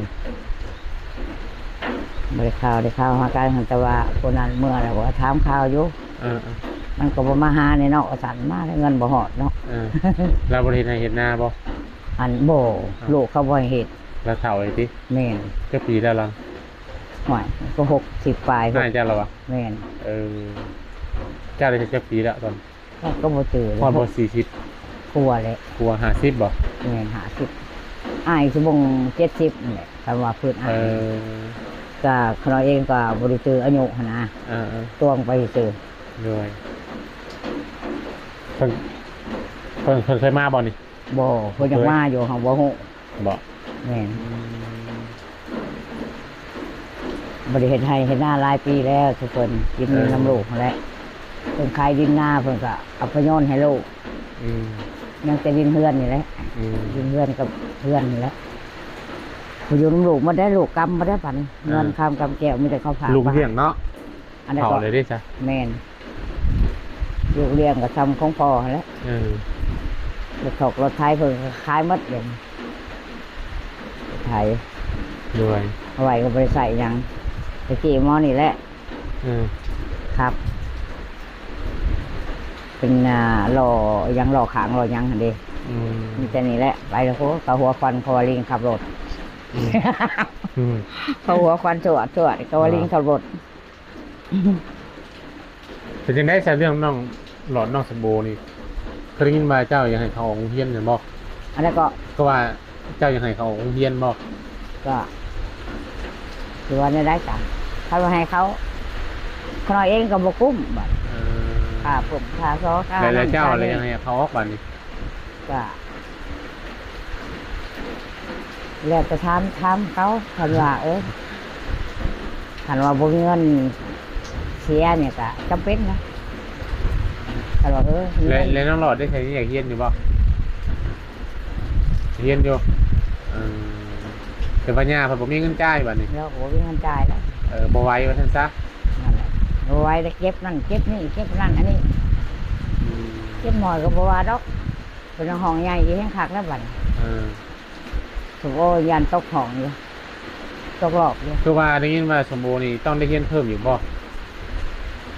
ບໍ່ໄດ້ຂ່າວ ໄດ້ຂ່າວຫາກັນ ແຕ່ວ່າຜູ້ນັ້ນເມືອແລ້ວກໍຖາມຂ່າວຢູ່ ເອີໆ ມັນກໍບໍ່ມາຫາແນ່ເນາະ ວ່າຊັ້ນ ມາແລ້ວເງິນບໍ່ຮອດເນາະ ເອີ ລາວບໍ່ໄດ້ເຮັດໄຮ່ເຮັດນາບໍ່? ອັນ ບໍ່ ອ້າວ ລູກເຂົາບໍ່ໃຫ້ເຮັດ ລາວເຖົ້າແລ້ວຕິ? ແມ່ນ ຈັກປີແລ້ວລາວ? ຫ້ວຍ ກໍຫົກສິບປາຍ ອ້າຍເຈົ້າລະວະ? ແມ່ນ ເອີ ເຈົ້າໄດ້ຈັກປີແລ້ວຕອນ? ຂ້ອຍກໍບໍ່ຈື່ ຮອດບໍ່ສີ່ສິບ? ກວ່າແຫຼະ ກວ່າຫ້າສິບບໍ່? ແມ່ນ ຫ້າສິບ ອ້າຍຊິບົງເຈັດສິບນີ້ແຫຼະ ຄັນວ່າພື້ນອ້າຍ ເອີ ກໍຂ້ານ້ອຍເອງກໍບໍ່ໄດ້ຈື່ອາຍຸຫັ້ນນະ ເອີໆ ຕວງໄປຊື່ ໂດຍ ເພິ່ນ ເພິ່ນ ເພິ່ນເຄີຍມາບໍ່ນີ້? ບໍ່ ເພິ່ນຢາກມາຢູ່ ເຮົາບໍ່ຮູ້ ບໍ່ ແມ່ນ ອືມ ບໍ່ໄດ້ເຮັດໄຮ່ເຮັດນາຫຼາຍປີແລ້ວ ທຸກຄົນກິນ ເອີ ນຳລູກຫັ້ນແຫຼະ ເພິ່ນຂາຍດິນນາ ເພິ່ນກໍເອົາໄປໂຍນໃຫ້ລູກ ອືມ ຍັງແຕ່ດິນເຮືອນນີ້ແຫຼະ ອືມ ດິນເຮືອນກັບເຮືອນນີ້ແຫຼະ ຢູ່ນຳລູກໝົດໄດ໋ ລູກກຳໝົດໄດ໋ ບັດນີ້ ອ່າ ເງິນຄຳກຳແກ້ວມີແຕ່ເຂົາຝາກ ລູກລ້ຽງເນາະ. ອັນນັ້ນກໍ ເຖົ້າແລ້ວເດ້ຊະ. ແມ່ນ ລູກລ້ຽງກໍຊ່ຳຂອງພໍ່ຫັ້ນແຫຼະ. ເອີ ລົດຖອກລົດໄຖເພິ່ນກໍຂາຍໝົດດຽວນີ້ ໄຖ ໂດຍ ເອົາໄວ້ກໍບໍ່ໄດ້ໃຊ້ຫຍັງ ແຕ່ກີ້ໝໍນີ້ແຫຼະ. ເອີ ຄັບ ເປັນ ອ່າ ລໍ້ຫຍັງ ລໍ້ຂ້າງ ລໍ້ຫຍັງຫັ້ນເດ້. ອືມ ມີແຕ່ນີ້ແຫຼະ ໄປແລ້ວ ໂອ້ ກະຫົວຄວັນ ເພາະວ່າລິງຂັບລົດ. ອືມ ອືມ ເພາະຫົວຄວັນຊວດໆ ກະວ່າ ອ່າ ລິງຂັບລົດ. ເປັນຈັ່ງໃດຊະ ເລື່ອງນ້ອງຫຼອດ ນ້ອງສະໂບນີ້ ເຄີຍໄດ້ຍິນວ່າເຈົ້າຢາກໃຫ້ເຂົາອອກໂຮງຮຽນແມ່ນບໍ່? ອັນນັ້ນກໍ ຄືວ່າເຈົ້າຢາກໃຫ້ເຂົາອອກໂຮງຮຽນບໍ່? ກໍ ຄືວ່າແນວໃດກະ ຄັນວ່າໃຫ້ເຂົາ ຂ້ານ້ອຍເອງກໍບໍ່ກຸ້ມບັດ. ເອີ ຄ່າປຸກຄ່າຊໍ ຄ່າ ແລ້ວເຈົ້າລະຢາກໃຫ້ເຂົາອອກບັດນີ້? ກະ ແລ້ວແຕ່ຖາມ ຖາມເຂົາ ຄັນວ່າ ເອີ ຄັນວ່າບໍ່ມີເງິນເສຍນີ້ກະຈຳເປັນນະ ຄັນວ່າ ເອີ ແລ້ວ ແລ້ວນ້ອງຫຼອດໄດ້ໃສ ຍັງຢາກຮຽນຢູ່ບໍ່? ຮຽນຢູ່. ເອີ ແຕ່ວ່າຍ່າເພິ່ນບໍ່ມີເງິນຈ່າຍບັດນີ້ ແລ້ວບໍ່ມີເງິນຈ່າຍແລ້ວ. ເອີ ບໍ່ໄຫວວ່າຊັ້ນຊະ. ນັ້ນແຫຼະ ບໍ່ໄຫວແລ້ວ ເຈັບນັ້ນເຈັບນີ້ ເຈັບນັ້ນອັນນີ້. ອືມ ເຈັບໝໍກໍບໍ່ວ່າດອກ ເປັນຫ້ອງໃຫຍ່ອີກແຮງຄັກແລ້ວບັດນີ້. ເອີ ສົມໂອຢ້ານຕົກຫ້ອງຢູ່ ຕົກຮອບຢູ່. ຄືວ່າໄດ້ຍິນວ່າສົມໂອນີ້ຕ້ອງໄດ້ຮຽນເພີ່ມຢູ່ບໍ່?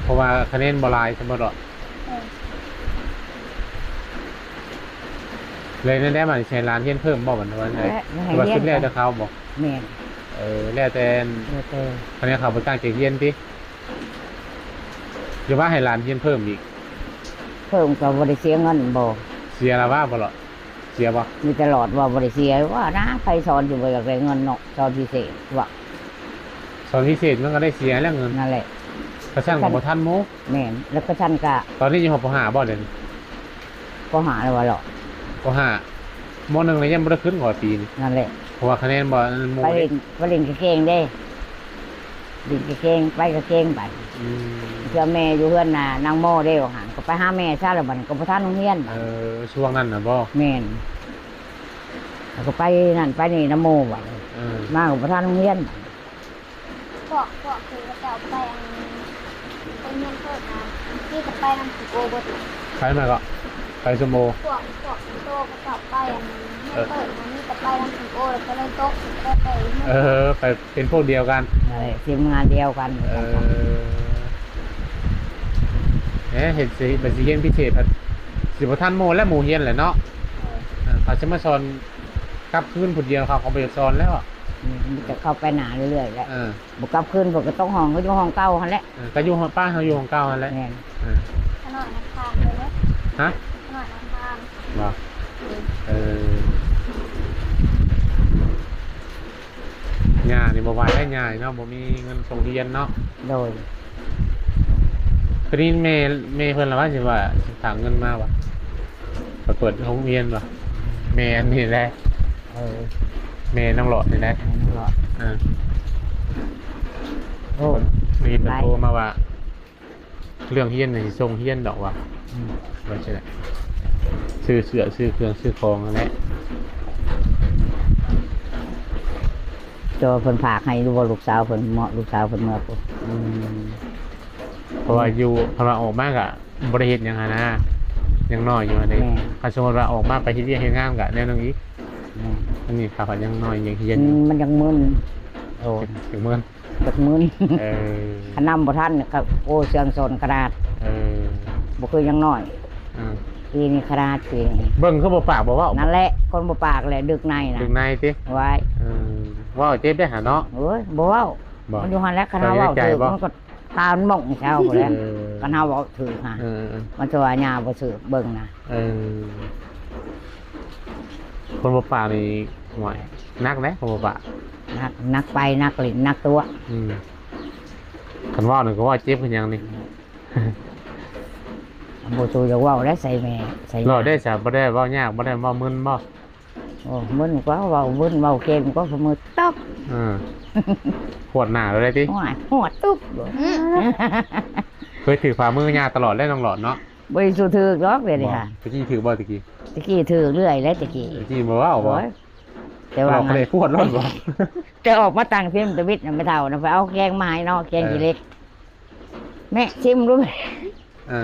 ເພາະວ່າຄະແນນບໍ່ຫຼາຍ ສົມມຸດເນາະ. ເອີ ແລ້ວແນວໃດບັດນີ້ ຊິໃຫ້ຫຼານຮຽນເພີ່ມບໍ່ບັດນີ້ ວ່າຈັ່ງໃດ? ແລ້ວ ຄືວ່າສຸດແລ້ວແຕ່ເຂົາບໍ່? ແມ່ນ. ເອີ ແລ້ວແຕ່ ແລ້ວແຕ່ ຄະແນນເຂົາບໍ່ຕັ້ງໃຈຮຽນຕິ? ຫຼືວ່າໃຫ້ຫຼານຮຽນເພີ່ມອີກ? ເພີ່ມກໍບໍ່ໄດ້ເສຍເງິນບໍ່? ເສຍລະວ່າບໍ່ລະ? ເສຍບໍ່? ມີຕະຫຼອດວ່າບໍ່ໄດ້ເສຍ ວ່ານະ ໃຜສອນຊິບໍ່ຢາກໄດ້ເງິນເນາະ ສອນພິເສດວ່າ. ສອນພິເສດມັນກໍໄດ້ເສຍແລ້ວເງິນ. ນັ້ນແຫຼະ ກະຊັ້ນກໍບໍ່ທັນໝູ່. ແມ່ນ ແລ້ວກະຊັ້ນກະ ຕອນນີ້ຢູ່ ປ.ຫ້າ ບໍ່ດຽວນີ້? ປ.ຫ້າ ແລ້ວວ່າເນາະ. ປ.ຫ້າ ມ.ໜຶ່ງ ນີ້ຍັງບໍ່ໄດ້ຂຶ້ນກວ່າປີນີ້. ນັ້ນແຫຼະ ເພາະວ່າຄະແນນບໍ່ອັນນັ້ນໝູ່. ໄປຫຼິ້ນ ໄປຫຼິ້ນກະເກັ່ງເດ້ ຫຼິ້ນກະເກັ່ງ ໄປກະເກັ່ງໄປ. ອືມ ເທື່ອແມ່ຢູ່ເຮືອນນາ ນາງໂມເດ້ ວ່າຫັ້ນ ກໍໄປຫາແມ່ຊະ ແລ້ວບັດນີ້ກໍບໍ່ທັນໂຮງຮຽນ. ເອີ ຊ່ວງນັ້ນນະບໍ່? ແມ່ນ ແລ້ວກໍໄປນັ້ນໄປນີ້ນຳໝູ່ບັດນີ້. ເອີ ມາກໍບໍ່ທັນໂຮງຮຽນ. ພວກ ພວກທີ່ເຂົາເຈົ້າໄປອັນ ໄປຮຽນເພີ່ມນະ ມີແຕ່ໄປນຳສົມໂອເບິດ. ໃຜມາກໍ? ໄປສົມໂອ. ພວກ ພວກໂຕເຂົາເຈົ້າໄປອັນຮຽນເພີ່ມນະ ມີແຕ່ໄປນຳສົມໂອ ແລ້ວກໍເລີຍຕົກ ກໍໄດ້ໄປ. ເອີ ໄປເປັນພວກດຽວກັນ. ເອີ ທີມງານດຽວກັນ. ເອີ ເອີ ເຮັດຊິ ໄປຊິຮຽນພິເສດ ຊິບໍ່ທັນໝູ່ແລ້ວ ໝູ່ຮຽນແຫຼະເນາະ. ເອີ ເອີ ເຂົາຊິມາສອນ ກັບຄືນຜູ້ດຽວ ເຂົາກໍບໍ່ຢາກສອນແລ້ວ. ອືມ ມີແຕ່ເຂົາໄປໜ້າເລື້ອຍໆແຫຼະ. ເອີ ບໍ່ກັບຄືນ ເພິ່ນກໍຕົກຫ້ອງ ກໍຢູ່ຫ້ອງເກົ່າຫັ້ນແຫຼະ. ເອີ ກໍຢູ່ຫ້ອງ ປ້າເຮົາຢູ່ຫ້ອງເກົ່າຫັ້ນແຫຼະ. ແມ່ນ. ເອີ ຂະນ້ອຍນຳທາງເລີຍເນາະ. ຮະ? ຂະນ້ອຍນຳທາງ. ບໍ່? ເອີ ເອີ ຍ່ານີ້ບໍ່ໄຫວແລ້ວ ຍ່ານີ້ເນາະ ບໍ່ມີເງິນສົ່ງຮຽນເນາະ. ໂດຍ ຄືໄດ້ຍິນແມ່ ແມ່ເພິ່ນລະວ່າຊິວ່າ ຊິຝາກເງິນມາວ່າ ໄປເປີດໂຮງຮຽນວ່າ ແມ່ອັນນີ້ແຫຼະ. ເອີ ແມ່ນ້ອງຫຼອດນີ້ແຫຼະ. ແມ່ນ້ອງຫຼອດ. ເອີ ໂອ້ ໄດ້ຍິນເພິ່ນໂທມາວ່າ ເລື່ອງຮຽນນີ້ຊິສົ່ງຮຽນດອກວ່າ. ອືມ ວ່າຈັ່ງໃດ ຊື້ເສື້ອ ຊື້ເຄື່ອງ ຊື້ຂອງຫັ້ນແຫຼະ. ແຕ່ວ່າເພິ່ນຝາກໃຫ້ຢູ່ບໍ່ ລູກສາວເພິ່ນ ເມາະ ລູກສາວເພິ່ນເມືອພຸ້ນ. ອືມ ເພາະວ່າຢູ່ ເພິ່ນວ່າອອກມາກະບໍ່ໄດ້ເຮັດຫຍັງຫັ້ນນະ ຍັງນ້ອຍຢູ່ຫັ້ນເດ້. ແມ່ນ. ຄັນສົມມຸດວ່າອອກມາໄປເຮັດວຽກເຮັດງານກະແນວໜຶ່ງອີກ. ແມ່ນ. ອັນນີ້ຂ້າພະຍັງນ້ອຍ ຍັງຮຽນຢູ່. ອືມ ມັນຍັງມຶນ. ໂອ້ ຍັງມຶນ. ຈັກມື້ນີ້ ເອີ ຄັນນຳບໍ່ທັນກໍ ໂອ້ ເຊື່ອງສົນຂະໜາດ. ເອີ ບໍ່ຄືຍັງນ້ອຍ. ອືມ ປີນີ້ຂະໜາດປີນີ້ ເບິ່ງຄືບໍ່ປາກບໍ່ເວົ້າ. ນັ້ນແຫຼະ ຄົນບໍ່ປາກແຫຼະ ດຶກໃນນະ ດຶກໃນຕິ. ວ້າຍ ເອີ ເວົ້າເຈັບໄດ໋ຫາເນາະ. ໂອ້ຍ ບໍ່ເວົ້າ. ມັນຢູ່ຫັ້ນແຫຼະ ຄັນເຮົາເວົ້າຖືກ ມັນກໍຕາມັນໝົງເຊົາພຸ້ນແຫຼະ. ເອີ ຄັນເຮົາເວົ້າຖືກຫາ ເອີ ມັນຊິວ່າຍາບໍ່ຖືກເບິ່ງນະ. ເອີ ຄົນບໍ່ປາກນີ້ ໂອ້ຍ ໜັກເດ້ ຄົນບໍ່ປາກ. ໜັກ ໜັກໄປ ໜັກຫຼິ້ນ ໜັກຕົວະ. ອືມ ຄັນເວົ້ານີ້ກໍເວົ້າເຈັບຄືຫຍັງນີ້. ບໍ່ສູ້ຢາກເວົ້າໄດ້ໃສ່ແມ່ໃສ່. ເວົ້າໄດ້ຊະ ບໍ່ໄດ້ເວົ້າຍາກ ບໍ່ໄດ້ເວົ້າມຶນບໍ່? ໂອ້ ມຶນກວ່າ ເວົ້າມຶນ ເວົ້າເກັ່ງກວ່າ ມືຕົບ. ເອີ ຫວດໜ້າເລີຍຕິ. ໂອ້ຍ ຫວດຕຸບ. ເຄີຍຖືກຝ່າມືຍ່າຕະຫຼອດແລ້ວ ນ້ອງຫຼອດເນາະ. ບໍ່ໄດ້ສູ້ຖືກດອກດຽວນີ້ຫາ. ຕະກີ້ຖືກບໍ່ຕະກີ້? ຕະກີ້ຖືກເລື້ອຍແຫຼະຕະກີ້. ຕະກີ້ບໍ່ເວົ້າບໍ່? ໂອ້ຍ ແຕ່ວ່າ ເຂົາເລີຍກວດໂລດບໍ່? ແຕ່ອອກມາຕັ້ງເປັນຕະວິດນະ ແມ່ເຖົ້ານະ ໄປເອົາແກງມາໃຫ້ເນາະ ແກງ ເອີ ຂີ້ເຫຼັກ ແມ່ຊິມດູ ເອີ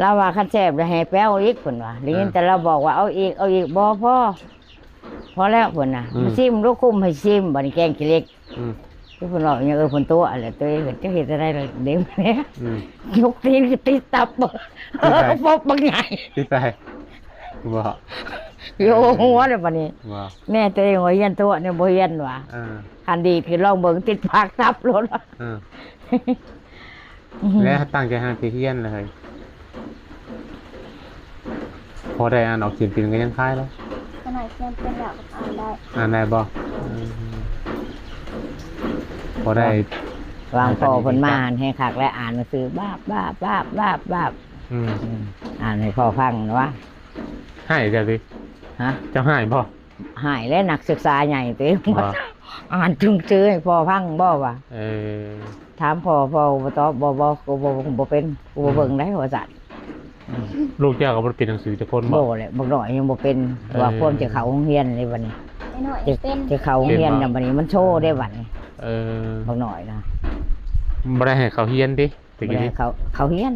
ລາວວ່າ ຄັນແຊບແລ້ວໃຫ້ໄປເອົາອີກ ເພິ່ນວ່າ ໄດ້ຍິນ ເອີ ແຕ່ລາວບອກວ່າ ເອົາອີກ ເອົາອີກ ບໍ່ ພໍ ພໍແລ້ວ ເພິ່ນນະ ອືມ ມາຊິມດູ ຄຸມໃຫ້ຊິມ ບັດນີ້ແກງຂີ້ເຫຼັກ ອືມ ຄືເພິ່ນເວົ້າຫຍັງ ເອີ ເພິ່ນຕົວະແຫຼະ ຕົວເອງກໍຈັກເຮັດຈັ່ງໃດລະເດ້ ອືມ ຍົກຕີນກໍຕິດຕັບ ຕິດໃສ? ປົບບັກໃຫຍ່ ຕິດໃສ? ບໍ່ ໂຍກຫົວແລ້ວບັດນີ້ ບໍ່ ແນ່ ຕົວເອງວ່າຮຽນຕົວະ ແນ່ບໍ່ຮຽນວ່າ ເອີ ຄັນດີດຂຶ້ນລອງເບິ່ງ ຕິດປາກຕັບໂລດ ເອີ ແລ້ວຕັ້ງໃຈຫາຊິຮຽນລະເຮີ້ຍ? ພໍໄດ້ອ່ານອອກຂຽນເປັນກໍຍັງຄາຍລະ ຂະໜາດຂຽນເປັນແລ້ວກໍອ່ານໄດ້ ອ່ານໄດ້ບໍ່? ເອີ ພໍໄດ້ ຫວ່າງພໍ່ເພິ່ນມາຫັ້ນແຮງຄັກແຫຼະ ອ່ານໜັງສືບາບ ບາບ ບາບ ບາບ ບາບ ອືມ ອືມ ອ່ານໃຫ້ພໍ່ຟັງນະວະ ຮ້າຍເຈົ້າຕິ? ຮະ? ເຈົ້າຮ້າຍບໍ່? ຮ້າຍແຫຼະ ນັກສຶກສາໃຫຍ່ຕິ ບໍ່ ອ່ານໜັງສືໃຫ້ພໍ່ຟັງບໍ່ວະ? ເອີ ຖາມພໍ່ ພໍ່ບໍ່ຕອບ ບໍ່ ບໍ່ ກູບໍ່ ບໍ່ເປັນ ກູບໍ່ເບິ່ງໄດ໋ ອືມ ວ່າຊັ້ນ ອືມ ລູກເຈົ້າກໍບໍ່ໄດ້ເປັນໜັງສືຈັກຄົນບໍ່? ບໍ່ແຫຼະ ບັກນ້ອຍຍັງບໍ່ເປັນ ເອີ ວ່າຄວາມຈະເຂົ້າໂຮງຮຽນເລີຍບັດນີ້ ນ້ອຍເປັນ ຈະເຂົ້າໂຮງຮຽນ ເປັນບໍ່? ນະບັດນີ້ມັນໂຊເດ້ບັດນີ້ ເອີ ບັກນ້ອຍນະ ບໍ່ໄດ້ໃຫ້ເຂົາຮຽນຕິ? ແຕ່ກີ້ນີ້ ບໍ່ໄດ້ເຂົ້າ ເຂົ້າຮຽນ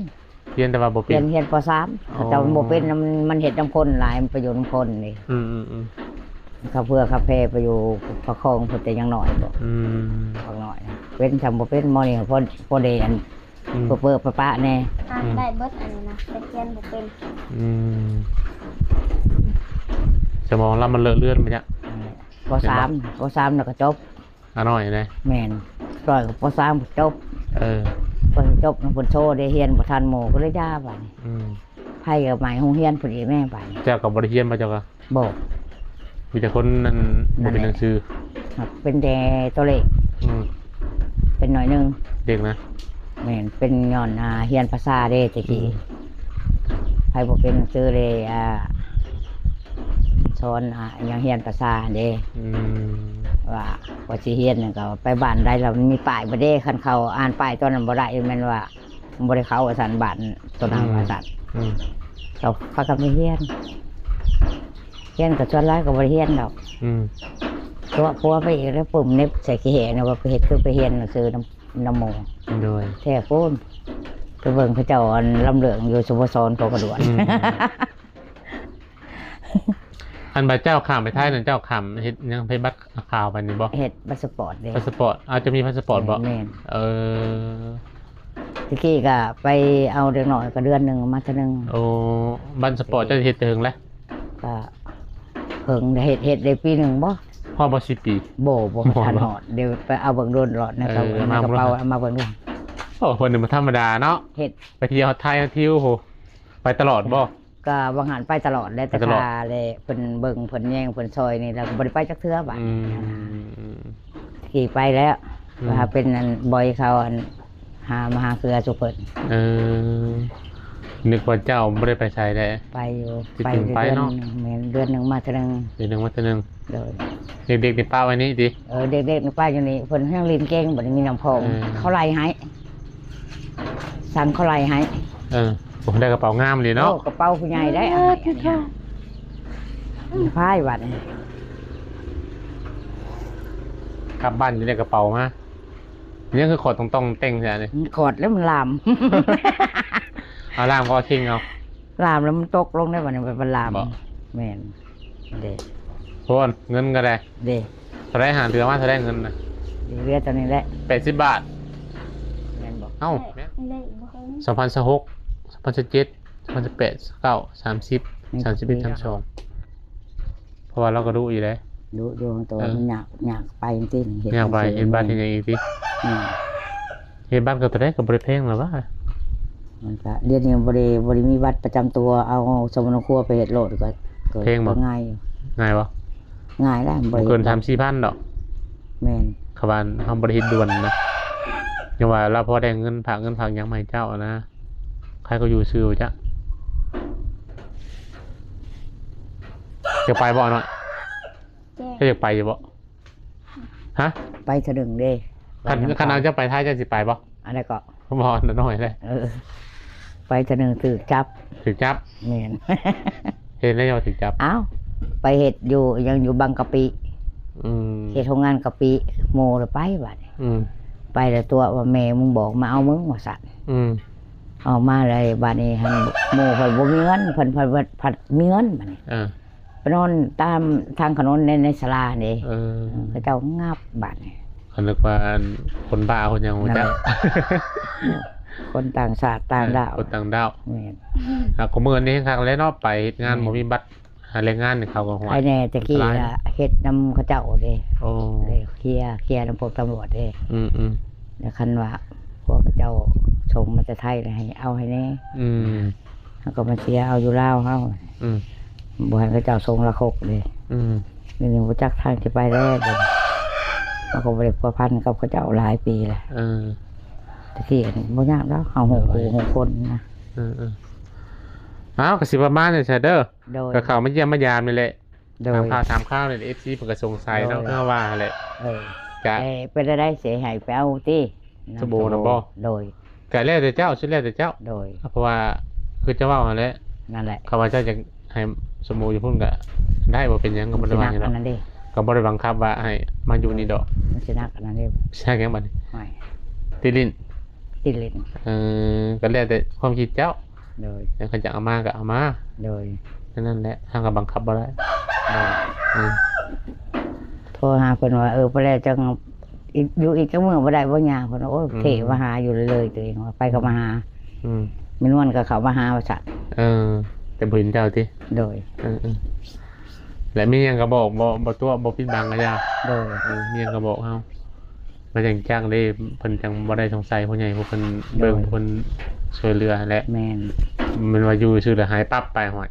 ຮຽນແຕ່ວ່າບໍ່ເປັນ ຮຽນ ຮຽນ ປໍສາມ ອໍ ເຂົາເຈົ້າມັນບໍ່ເປັນນຳ ມັນເຮັດນຳຄົນຫຼາຍ ມັນໄປຢູ່ນຳຄົນເດ້ ອືມໆໆ ເຂົາເຜືອເຂົາແຜ່ໄປຢູ່ປະຄອງພຸ້ນແຕ່ຍັງນ້ອຍບໍ ອືມ ບັກນ້ອຍນະ ເປັນຊ່ຳບໍ່ເປັນ ໝໍນີ້ພໍ ພໍໄດ້ອັນ ອືມ ເປີະໆປະໆແດ່ ອ່ານ ອືມ ໄດ້ເບິດອັນນີ້ນະ ແຕ່ຂຽນບໍ່ເປັນ ອືມ ສະໝອງລາວມັນເລາະເລືອນໄປຈ້ະ ອືມ ປໍສາມ ປໍສາມແລ້ວກໍຈົບ ອານ້ອຍນະ ແມ່ນ ນ້ອຍກໍປໍສາມຈົບ ເອີ ເພິ່ນຈົບເພິ່ນໂຊໄດ້ຮຽນບໍ່ທັນໝູ່ກໍເລີຍຢ່າບາດນີ້ ອືມ ໃຜກໍໝາຍໂຮງຮຽນພຸ້ນອີກແມ່ບາດນີ້ ເຈົ້າກໍບໍ່ໄດ້ຮຽນບໍ່ ເຈົ້າກໍ ບໍ່ ມີແຕ່ຄົນນັ້ນ ນັ້ນແຫຼະ ບໍ່ເປັນໜັງສື ເປັນແຕ່ຕົວເລກ ອືມ ເປັນໜ້ອຍໜຶ່ງ ເດັກນະ ແມ່ນ ເປັນຍ້ອນ ອ່າ ຮຽນພາສາເດ້ແຕ່ກີ້ ອືມ ໃຜບໍ່ເປັນໜັງສືເລີຍ ອ່າ ສອນ ອ່າ ຫຍັງ ຮຽນພາສາຫັ້ນເດ້ ອືມ ວ່າ ວ່າຊິຮຽນຫຍັງກໍໄປບ້ານໃດລະ ມັນມີປ້າຍບໍ່ເດ້ ຄັນເຂົາອ່ານປ້າຍຕົວນັ້ນບໍ່ໄດ້ ແມ່ນວ່າບໍ່ໄດ້ເຂົ້າວ່າຊັ້ນ ບ້ານຕົວນັ້ນ ອືມ ວ່າຊັ້ນ ອືມ ເຂົາພາກັນໄປຮຽນ ຮຽນກໍສ່ວນຫຼາຍກໍບໍ່ໄດ້ຮຽນດອກ ອືມ ຕົວະຜົວໄປອີກແລ້ວ ປຶ້ມເນັບໃສ່ຂີ້ແຫນະ ວ່າໄປເຮັດຄືໄປຮຽນໜັງສືນຳ ນຳໝູ່ ໂດຍ ແທ້ພຸ້ນ ໄປເບິ່ງເຂົາເຈົ້າອັນລຳເລື່ອງຢູ່ ສະໂມສອນເຂົາກໍດ້ວຍ ອືມ ອັນບາດເຈົ້າຂ້າມໄປໄທນັ້ນ ເຈົ້າຂ້າມເຮັດຫຍັງ ເຮັດບັດຂາວໄປນີ້ບໍ່? ເຮັດພາສປອດເດ້ ພາສປອດ ເອົາ ເຈົ້າມີພາສປອດບໍ່? ແມ່ນ ເອີ ແຕ່ກີ້ກໍໄປເອົາເດັກນ້ອຍກໍເດືອນໜຶ່ງມາເທື່ອໜຶ່ງ ໂອ້ ບັດພາສປອດເຈົ້າເຮັດແຕ່ເຖິງແລ້ວ? ກໍເຖິງ ເຮັດ ເຮັດໄດ້ປີໜຶ່ງບໍ່? ຮອດບໍ່ ສີ່ປີ? ບໍ່ ບໍ່ ບໍ່ທັນຮອດ ດຽວໄປເອົາເບິ່ງໂດນລອດໃນ ເອີ ເຂົາ ໃນກະເປົາ ເອົາມາເບິ່ງດູ ໂອ້ ເພິ່ນນີ້ບໍ່ທຳມະດາເນາະ ເຮັດ ໄປທ່ຽວໄທທ່ຽວ ໂຫ ໄປຕະຫຼອດບໍ່? ກໍຫວ່າງຫັ້ນໄປຕະຫຼອດແຫຼະ ໄປຕະຫຼອດ ແຕ່ຂ້າແຫຼະ ເພິ່ນເບິ່ງ ເພິ່ນແຍງ ເພິ່ນຊ່ອຍນີ້ ແລ້ວກໍບໍ່ໄດ້ໄປຈັກເທື່ອບາດ ອືມ ທີ່ໄປແລ້ວ ອືມ ວ່າເປັນອັນ ບ່ອຍເຂົາອັນ ຫາມາຫາເຄືອສູ່ເພິ່ນ ເອີ ນຶກວ່າເຈົ້າບໍ່ໄດ້ໄປໃສແດ່ ໄປຢູ່ ໄປເນາະ ແມ່ນ ເດືອນໜຶ່ງມາເທື່ອໜຶ່ງ ເດືອນໜຶ່ງມາເທື່ອໜຶ່ງ ໂດຍ ເດັກໆນີ້ປະໄວ້ນີ້ຕິ? ເອີ ເດັກໆນີ້ປະຢູ່ນີ້ ເພິ່ນແຮ່ງຫຼິ້ນເກັ່ງ ບໍ່ໄດ້ມີນ້ຳຂອງ ເອີ ເຂົາໄລ່ໃຫ້ ສັ່ງເຂົາໄລ່ໃຫ້ ເອີ ໂອ້ ໄດ້ກະເປົາງາມອີ່ຫຼີເນາະ ໂອ້ ກະເປົາຜູ້ໃຫຍ່ໄດ້ ເອີ ອັນນີ້ ພາຍບັດ ກັບບ້ານຊິໄດ້ກະເປົາມາ ຍັງຄືຂອດຕ່ອງໆແຕ່ງແທ້ນີ້ ມັນຂອດແລ້ວມັນລາມ ເອົາລາມກໍເອົາເຄັ່ງເອົາ ລາມແລ້ວມັນຕົກລົງໄດ້ບັດນີ້ ມັນລາມ ບໍ່ ແມ່ນ ເດ້ ໂພນ ເງິນກໍໄດ້ ເດ້ ເທົ່າໃດຫາ ເຫຼືອມາເທົ່າໃດເງິນນະ? ເຫຼືອເທົ່ານີ້ແຫຼະ ແປດສິບບາດ ແມ່ນບໍ່? ເອົ້າ ແມ່ນ ສອງພັນຊາວຫົກ ສອງພັນຊາວເຈັດ ສອງພັນຊາວແປດ ຊາວເກົ້າ ສາມສິບ ສາມສິບເອັດ ສາມສິບສອງ ເພາະວ່າລາວກໍດຸຢູ່ເດ້ ດຸຢູ່ ແຕ່ວ່າ ເອີ ມັນຍາກ ຍາກໄປຈັ່ງຊີ້ ເຮັດ ຍາກໄປ ເຮັດບັດເຮັດຫຍັງອີກຕິ? ແມ່ນ ເຮັດບັດກໍຕົວໃດກໍບໍ່ໄດ້ແພງລະຫວາ ມັນກະ ດຽວນີ້ບໍ່ໄດ້ ບໍ່ໄດ້ມີບັດປະຈຳຕົວ ເອົາສະມະໂນຄົວໄປເຮັດໂລດກໍ ກໍ ແພງບໍ່? ກໍງ່າຍຢູ່ ງ່າຍບໍ່? ງ່າຍແລ້ວ ບໍ່ເກີນສາມສີ່ພັນດອກ ແມ່ນ ຄະວ່າເຮົາບໍ່ໄດ້ເຮັດດ່ວນນະ ຍັງວ່າລາວພໍໄດ້ເງິນ ຝາກເງິນຝາກຫຍັງມາໃຫ້ເຈົ້ານະ ໃຜກໍຢູ່ຊື່ຈັກ ຈະໄປບໍ່ນ້ອຍ? ເຈົ້າຢາກໄປຢູ່ບໍ່? ຮະ? ໄປເທື່ອໜຶ່ງເດ້ ຄັນ ໄປນຳ ຄັນເອົາເຈົ້າໄປໄທ ເຈົ້າຊິໄປບໍ່? ອັນໃດເກາະ? ບໍ່ ນ້ອຍເດ້ ເອີ ໄປເທື່ອໜຶ່ງຖືກຈັບ ຖືກຈັບ ແມ່ນ ເຮັດແນວໃດຖືກຈັບ? ອ້າວ ໄປເຮັດຢູ່ຫຍັງ ຢູ່ບາງກະປິ ອືມ ເຮັດໂຮງງານກະປິ ໝູ່ລະໄປບາດນີ້ ອືມ ໄປລະຕົວະວ່າ ແມ່ມຶງບອກມາເອົາມຶງວ່າຊັ້ນ ອືມ ອອກມາແລ້ວບາດນີ້ຫັ້ນ ໝູ່ເພິ່ນບໍ່ມີເງິນ ເພິ່ນ ເພິ່ນ ເພິ່ນພັດມີເງິນບາດນີ້ ເອີ ໄປນອນຕາມທາງຖະໜົນໃນ ໃນສາລາເດ້ ເອີ ເຂົາເຈົ້າງັບບາດນີ້ ເຂົານຶກວ່າອັນຄົນບ້າຄົນຫຍັງ ນັ້ນແຫຼະ ຄົນຕ່າງຊາດຕ່າງດ້າວ ເອີ ຄົນຕ່າງດ້າວ ແມ່ນ ອ່າ ກໍມື້ນີ້ຄັກແລ້ວເນາະ ໄປເຮັດງານ ແມ່ນ ບໍ່ມີບັດ ຫາແຮງງານໃຫ້ເຂົາກໍ ໃຄແດ່ ແຕ່ກີ້ລະເຮັດນຳເຂົາເຈົ້າເດ້ ໂອ້ ເດ້ເຄຍ ເຄຍນຳພວກຕຳຫຼວດເດ້ ອືມໆ ແລ້ວຄັນວ່າພວກເຂົາເຈົ້າສົ່ງມາແຕ່ໄທລະໃຫ້ເອົາໃຫ້ແດ່ ອືມ ເຮົາກໍມາເສຍເອົາຢູ່ລາວເຮົາ ອືມ ບໍ່ໃຫ້ເຂົາເຈົ້າສົ່ງລະຄົກເດ້ ອືມ ດຽວນີ້ບໍ່ຈັກທາງຊິໄປແລ້ວ ເຮົາກໍບໍ່ໄດ້ພົວພັນກັບເຂົາເຈົ້າຫຼາຍປີແລ້ວ ເອີ ແຕ່ກີ້ບໍ່ຍາກດອກ ເຮົາຮູ້ ເອີ ຜູ້ຮູ້ຄົນນະ ເອີໆ ເອົາ ກໍຊິປະມານນີ້ຊະເດີ ໂດຍ ກໍເຂົ້າມາຢ້ຽມມາຢາມນີ້ແຫຼະ ໂດຍ ຖາມຂ່າວຖາມຂ່າວນີ້ແຫຼະ ເອັຟຊີ ເພິ່ນກໍສົງໄສເນາະ ໂດຍ ຄືເຮົາວ່າຫັ້ນແຫຼະ ເອີ ກະ ແຕ່ເປັນໄດ້ ຊິໃຫ້ໄປເອົາຕິ ສະບູນະບໍ່ ໂດຍ ກະແລ້ວແຕ່ເຈົ້າ ສຸດແລ້ວແຕ່ເຈົ້າ ໂດຍ ເພາະວ່າຄືເຈົ້າເວົ້າຫັ້ນແຫຼະ ນັ້ນແຫຼະ ຄຳວ່າເຈົ້າຢາກໃຫ້ສະບູຢູ່ພຸ້ນກະໄດ້ ບໍ່ເປັນຫຍັງ ກໍບໍ່ໄດ້ວ່າຫຍັງດອກ ກໍບໍ່ໄດ້ບັງຄັບວ່າໃຫ້ມາຢູ່ນີ້ດອກ ມັນຊິໜັກອັນນັ້ນເດ້ ຊິໜັກຫຍັງບາດນີ້ ໂອ້ຍ ຕິດຫຼິ້ນ ຕິດຫຼິ້ນ ເອີ ກໍແລ້ວແຕ່ຄວາມຄິດເຈົ້າ ໂດຍ ຄັນເຂົາຢາກເອົາມາກໍເອົາມາ ໂດຍ ແຄ່ນັ້ນແຫຼະ ເຮົາກໍບັງຄັບບໍ່ໄດ້ ໂດຍ ເອີ ໂທຫາເພິ່ນວ່າ ເອີ ບໍ່ແລ້ວຈັ່ງຢູ່ອີກຈັກມື້ບໍ່ໄດ້ບໍ່ຍາ ເພິ່ນວ່າ ໂອ້ຍ ອືມ ເທມາຫາຢູ່ເລື້ອຍໆ ຕົວເອງວ່າ ໄປກໍມາຫາ ອືມ ແມ່ນວນກໍເຂົ້າມາຫາວ່າຊັ້ນ ເອີ ແຕ່ບໍ່ເຫັນເຈົ້າຕິ ໂດຍ ເອີໆ ແລະມີຫຍັງກໍບອກ ບໍ່ ບໍ່ຕົວະ ບໍ່ປິດບັງກໍຢ່າ ໂດຍ ເອີ ມີຫຍັງກໍບອກເຮົາ ມັນຈັ່ງຈັ່ງເດ້ ເພິ່ນຈັ່ງບໍ່ໄດ້ສົງໄສ ຜູ້ໃຫຍ່ຜູ້ເພິ່ນເບິ່ງ ໂດຍ ເພິ່ນຊ່ວຍເຫຼືອຫັ້ນແຫຼະ ແມ່ນ ແມ່ນວ່າຢູ່ຊື່ລະຫາຍປັບໄປ ຫ້ວຍ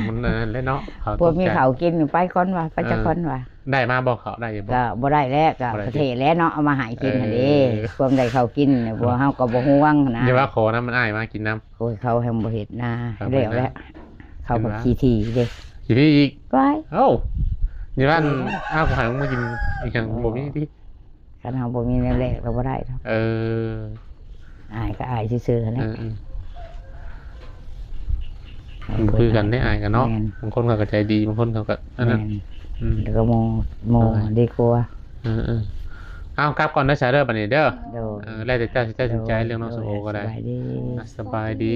ມັນອັນນັ້ນແຫຼະເນາະ ເຂົາ ພວກມີເຂົ້າກິນໄປກ່ອນວ່າ ໄປຈັກກ່ອນວ່າ ເອີ ໄດ້ມາບໍ່ ເຂົາໄດ້ຢູ່ບໍ່ ກໍບໍ່ໄດ້ແຫຼະ ກໍປະເທດແຫຼະເນາະ ເອົາມາໃຫ້ກິນຫັ້ນເດ້ ເອີ ຄວາມໄດ້ເຂົ້າກິນ ພວກເຮົາກໍບໍ່ຫ່ວງນະ ຢ່າວ່າຂໍນຳ ມັນອ້າຍມາກິນນຳ ໂອ້ຍ ເຂົາແຮ່ງບໍ່ເຮັດນາ ແລ້ວແຫຼະ ເຂົາກໍຂີ້ຖີ່ເດ້ ຂີ້ຖີ່ອີກ ໄປ ເອົ້າ ນີ້ວ່າ ເອີ ອ້າວ ໃຫ້ມາກິນອີກຫຍັງ ໂອ້ ບໍ່ມີຕິ ຄັນເຮົາບໍ່ມີແນວແລກລະບໍ່ໄດ້ດອກ ເອີ ອາຍກໍອາຍຊື່ໆ ຫັ້ນແຫຼະ ເອີໆ ມັນບໍ່ຄືກັນເດ້ ອາຍກັນເນາະ ແມ່ນ ບາງຄົນເຂົາກໍໃຈດີ ບາງຄົນເຂົາກໍອັນນັ້ນ ແມ່ນ ອືມ ແລ້ວກໍໝູ່ ໝູ່ ໂດຍ ດີກວ່າ ເອີໆ ເອົາ ກັບກ່ອນເດີ ຊາເດີ ບັດນີ້ເດີ ໂດຍ ເອີ ແລ້ວແຕ່ເຈົ້າຊິຕັດສິນໃຈ ໂດຍ ເລື່ອງນ້ອງ ໂດຍ ສົມໂອກໍໄດ້ ສະບາຍດີ ອ່ະ ສະບາຍດີ.